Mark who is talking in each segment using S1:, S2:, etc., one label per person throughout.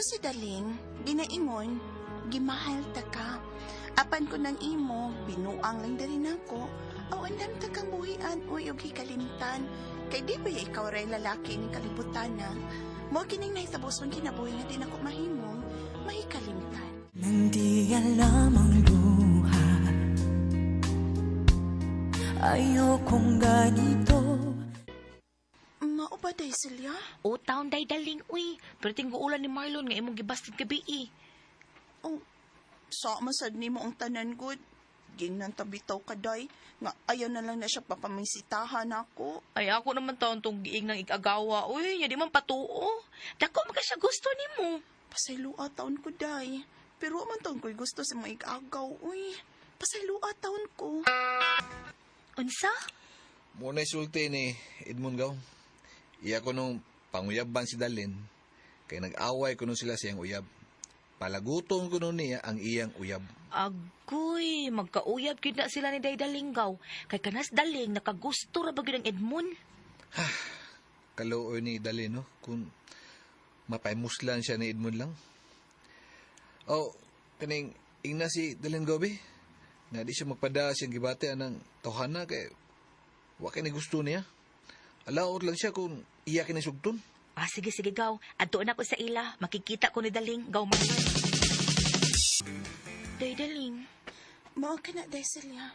S1: si Daling, ginaingon, gimahal ta ka. Apan ko ng imo, binuang lang dali nako. Aw, andam ta kang buhian, uy, og hikalimtan. Kay di ba ya ikaw ray lalaki ning kalibutan na? Mo kining nahitabo sa kinabuhi nga di nako mahimong mahikalimtan.
S2: Nang di alam ang luha, ayokong ganito.
S1: Mao ba day, Celia?
S3: O taon day daling uy. Pero tingguulan ni Marlon nga imong gibasted gabi eh.
S1: Oh, sa masad nimo ang tanan good. Gingnan tabitaw ka day, nga ayaw na lang na siya papamisitahan ako.
S3: Ay ako naman taon tong giing ng igagawa uy. Nya di man patuo. Dako man ka siya gusto nimo.
S1: Pasaylua taon ko day. Pero wa man taon ko'y gusto sa mga igagaw, uy. Pasaylua taon ko.
S3: Unsa?
S4: Muna sulti ni Edmund Gaw. Iya ko nung panguyaban si Dalin, kay nag-away ko nung sila siyang uyab. Palaguton ko nun niya ang iyang uyab.
S3: Agoy, magkauyab gyud na sila ni Day Dalinggaw. Kay kanas daling nakagusto ra ba gyud ang Edmund?
S4: Kaluoy ni Dalin, no? Kung mapaimuslan siya ni Edmund lang. Oh, kaning ingna si Dalin Gobi. Na di siya magpada siyang gibati anang tawhana kay wa kay ni gusto niya. Alaot lang siya kung iya kini sugton.
S3: Ah, sige, sige, gaw. Adto na ko sa ila. Makikita ko ni Daling. Gaw man. Day Daling.
S1: Mao ka na, day, Celia.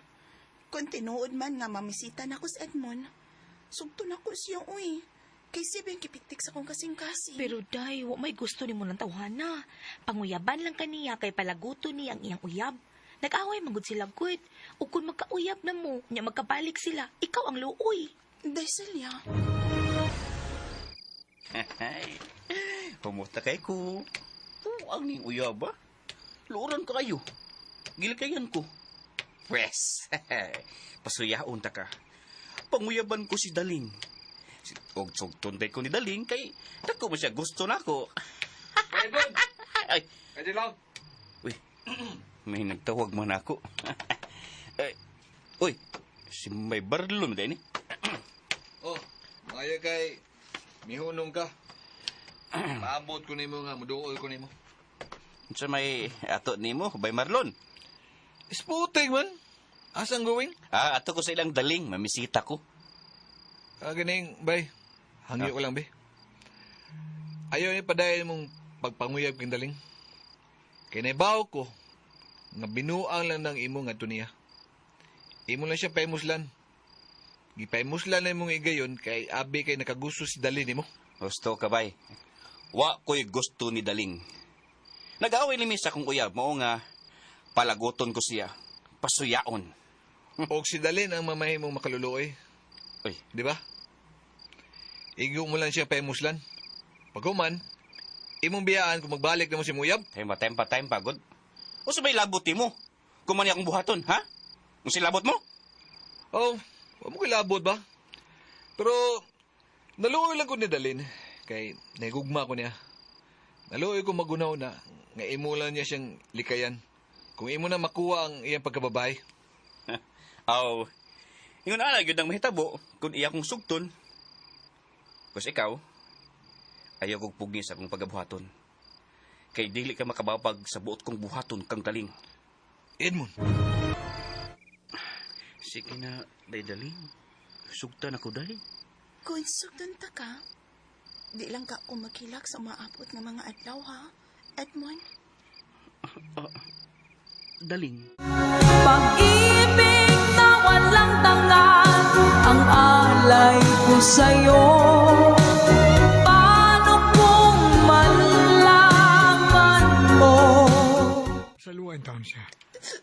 S1: Kung tinuod man nga mamisita na ko si Edmond, sugto na ko siya, uy. Kay siya ba yung kipitik sa kong kasing-kasing?
S3: Pero day, wa may gusto nimo ng tawhana. Panguyaban lang kaniya kay palaguto niya ang iyang uyab. Nag-away man gud sila gud. Ug kung magkauyab na mo, nya magkabalik sila, ikaw ang luoy.
S1: Day, Celia.
S5: Kumusta kay ko? Puang ning uyab ba? Luoran ka kayo. Gilikayan ko. Pwes, pasuyaon ta ka. Panguyaban ko si Daling. Si, og sugton day ko ni Daling kay dako mo siya gusto nako. Ay,
S4: Pwede lang.
S5: uy, may nagtawag man ako. Ay, uy, si may barlon day ni.
S4: Oh, maayo kay mihunong ka. Paabot ko nimo nga muduol ko nimo.
S5: Unsa may ato nimo, bay Marlon?
S4: Sputing man. Asang going?
S5: Ah, ato ko sa ilang daling, mamisita ko.
S4: Ah, ganing, bay. Hangyo ko lang, bay. Ayaw ni padayon mong pagpanguyab king daling. Kay naibaw ko, nga binuang lang ng imo nga niya. Imo lang siya paimuslan. Gipaimuslan na imong igayon kay abi kay nakagusto si dali nimo.
S5: Gusto ka bay. Wa ko'y gusto ni Daling. Nag-away ni sa akong uyab, mao nga palaguton ko siya. Pasuyaon.
S4: Og si Dalin ang mamahimong makaluluoy.
S5: Uy,
S4: Di ba? Igo mo lang siya paimuslan. Pagkuman, imong biyaan kung magbalik na mo si Muyab.
S5: time pa, time pa, time pa, good. Usa may labot mo? Kung man akong buhaton, ha? Kung labot mo?
S4: Oh, wa mo kilabot ba? Pero, naluoy lang ko ni Dalin. Kay, nahigugma ko niya. Naluoy ko magunaw na, nga imo lang niya siyang likayan. Kung imo na makuha ang iyang pagkababay.
S5: Aw, ingon ana gyud ang mahitabo kung iya kong sugton. Kus ikaw, ayaw kog pugni sa akong pagabuhaton. Kay dili ka makababag sa buot kong buhaton kang daling.
S4: Edmund,
S5: Sige na, day daling. Sugtan ako day.
S1: Kung sugton ta ka, di lang ka ako makilak sa umaabot nga mga adlaw, ha? Edmond?
S5: Daling.
S2: Pag-ibig na walang tangan ang alay ko sa'yo. Paano kung malaman mo?
S6: Sa luwain taon siya.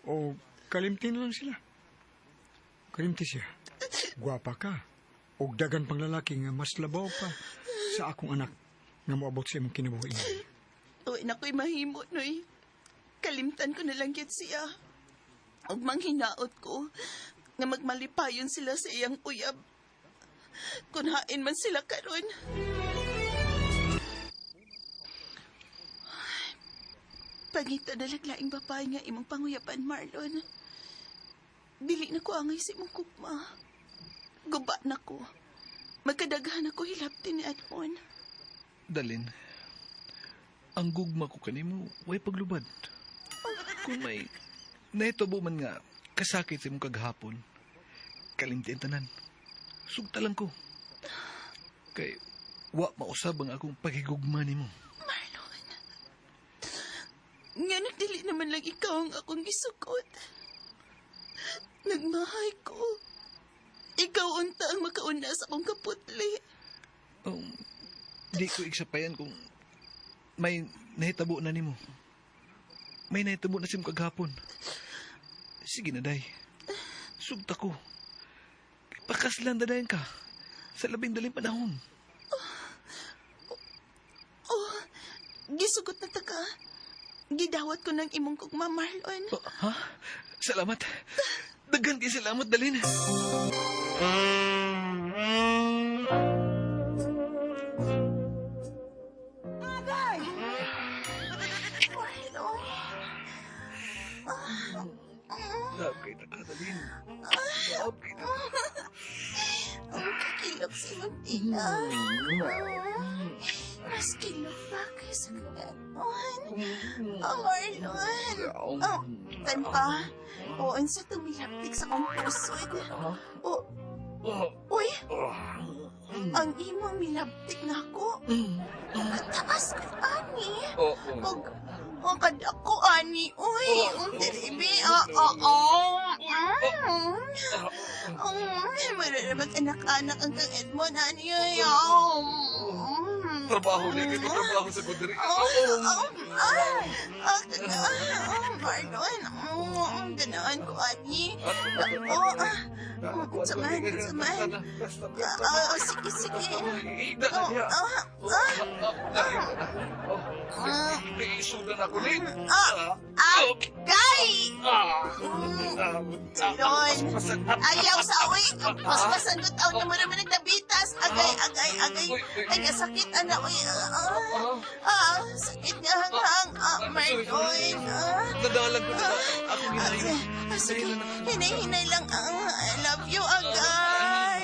S6: O kalimtin lang sila. Kalimti siya. Gwapa ka. O dagan pang lalaki nga mas labaw pa sa akong anak nga moabot sa imong kinabuhi.
S1: Uy, nako'y mahimo, noy. Kalimtan ko na lang yun siya. Ug manghinaot ko nga magmalipayon sila sa iyang uyab. Kun hain man sila karon. Ay, pangita na lang laing babae nga imong panguyapan, Marlon. Dili na ko angay sa imong kugma. Guba na ko. Magkadaghan ako hilabti ni Edmond.
S4: Dalin. Ang gugma ko kanimo, way paglubad. Kung may nahitabo man nga kasakit sa imong kagahapon, kalimti ang tanan. Sugta lang ko. Kay wa mausab ang akong paghigugma nimo.
S1: Marlon. Nga nagdili naman lang ikaw ang akong gisukot. Nagmahay ko. Ikaw unta ang makauna sa akong kaputli.
S4: Di ko iksapayan kung may nahitabo na nimo. May nahitabo na sa imong kagahapon. Sige na, day. Sugta ko. Pakaslan dadayan ka. Sa labing daling panahon.
S1: Oh, gisugot na ta ka. Gidawat ko ng imong kugma, Marlon.
S4: Oh, ha? Salamat. Daghan kay salamat, Dalin.
S1: Marlon.
S4: Love kay taka, Dalin. Love kay taka.
S1: Ang kakilok sa imong tila. Mas kilok pa kaysa kaganon. Oh, Marlon. Oh, tan pa. Oo, unsa tumilaptik sa akong pusod. Oh, uy, ang imong milaptik na ako. Kataas ko, ani.
S4: Oh,
S1: Og, ang kadako, ani. Uy, ang tiribi. Oo, oo. Mararabag anak-anak ang kang Edmond, ani. Ay, oh.
S4: Trabaho ni kay trabaho sa kudri.
S1: Oh, oh, ah, ah, ah, Marlon, oh, ang ganaan ko, ani. Oh, ah, saman, saman. Ah, ah, sige, sige. Oh, ah, ah, ah,
S4: Isudan ako ni.
S1: ah, agay! Lon, ayaw sa uwi. Paspasan ko taon na mo naman nagdabitas. Agay, agay, agay. Ay, sakit, anak. Uy, ah, ah, ah, sakit nga hanghang. Ah, Marlon, ah.
S4: Nadalag ko na ako ginayon.
S1: Ah, sige, hinay-hinay lang. Ah, I love you, agay.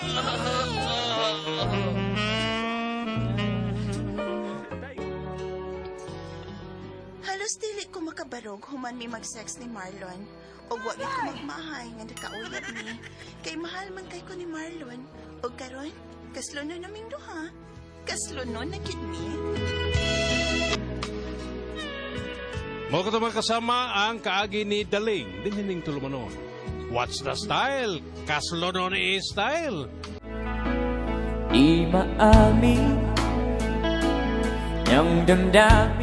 S1: Halos dili ko makabarog human mi mag-sex ni Marlon. Og wa gid ko magmahay nga nakauyab ni. Kay mahal man kay ko ni Marlon. Og karon, kaslono naming duha. Kaslono na gid mi.
S7: Mo kato mga kasama ang kaagi ni Daling, dinhining tulumanon. What's the style? Kaslonon is style.
S2: Di maamin ng damdamin.